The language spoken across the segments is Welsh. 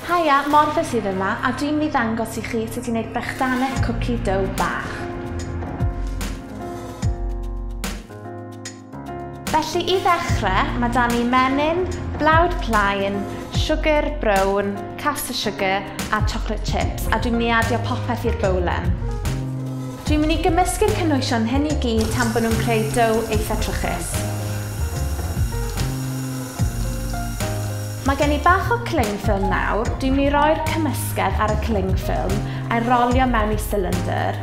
Haia, Morfa sydd yma a dwi'n mynd i ddangos i chi sut i wneud brechdanau cookie dough bach. Felly i ddechrau, mae da ni menyn, blawd plaen, siwgr brown, caster sugar a chocolate chips, a dwi'n mynd i adio popeth i'r bowlen. Dwi'n mynd i gymysgu'r cynhwysion hyn i gyd tan bod nhw'n creu dough eitha trwchus. Mae gen i bach o cling film nawr. Dwi'n mynd i roi'r cymysgedd ar y cling film a'i rolio mewn i cylinder.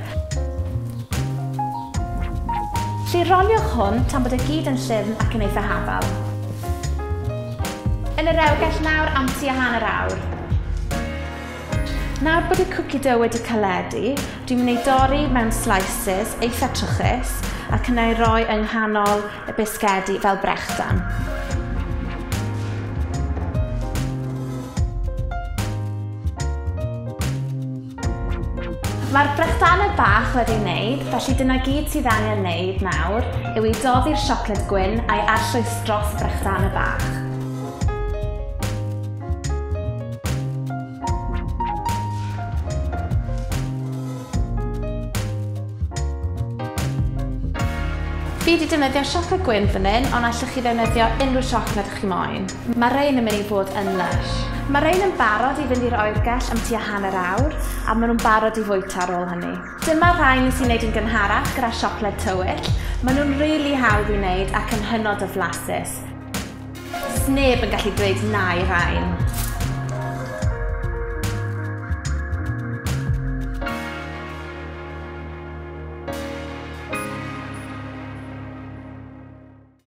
Felly roliwch hwn tan bod e gyd yn llyfn ac yn eitha hafal. Yn y rewgell nawr am tua hanner awr. Nawr bod y cookie dough wedi caledu, dwi'n mynd i dorri mewn slices eitha trwchus ac yna i roi yng nghanol y bisgedi fel brechdan. Mae'r brechdanau bach wedi wneud, felly dyna gyd sydd angen wneud nawr yw i doddi'r siocled gwyn a'i arllwys dros brechdanau bach. Fi wedi defnyddio siocled gwyn fan hyn, ond allwch chi ddefnyddio unrhyw siocled chi moyn. Mae rhain yn mynd i fod yn lush. Mae rhain yn barod i fynd i'r oergell am tua hanner awr, a maen nhw'n barod i fwyta ar ôl hynny. Dyma rhai nes i wneud yn gynharach gyda siocled tywyll. Maen nhw'n rili hawdd i wneud ac yn hynod o flasus. Sneb yn gallu dweud na i rhain.